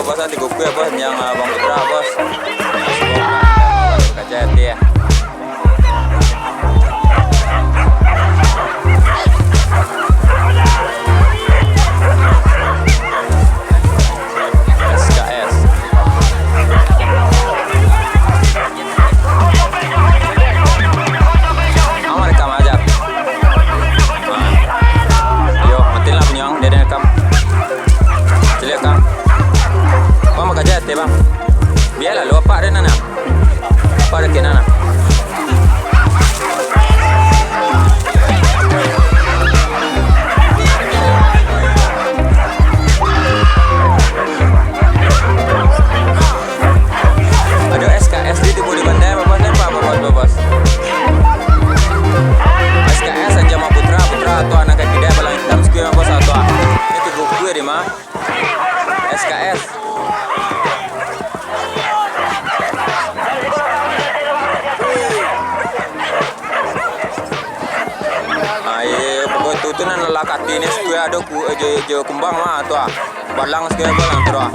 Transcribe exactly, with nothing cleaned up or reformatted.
Bos, ah, tigo kue, bos, yang, ah, Bang Putra, bos. Kaca hati, ya. S K S. Ang rekam aja. Yo, matiin lah punyo ang, dia ada rekam. Ciliak, Kang. Bang, makaja ate, Bang. Bialah, lu apak ada nana. Apak ada kena nana. Aduh, S K S di tibo di bandai, Bapak, nampak, Bapak, Bapak. S K S Anjama Putra, Putra, atau anak kaki dia, Balang Hitam, Square, Bapak, atau. Ini tigo kue di mah. S K S. Ah, iyo, iyo, pokok tu, tu nan lah kati ni, Square, ado ku-, jo, jo kumbang mah, tu ah. Balang Square, balang tu ah.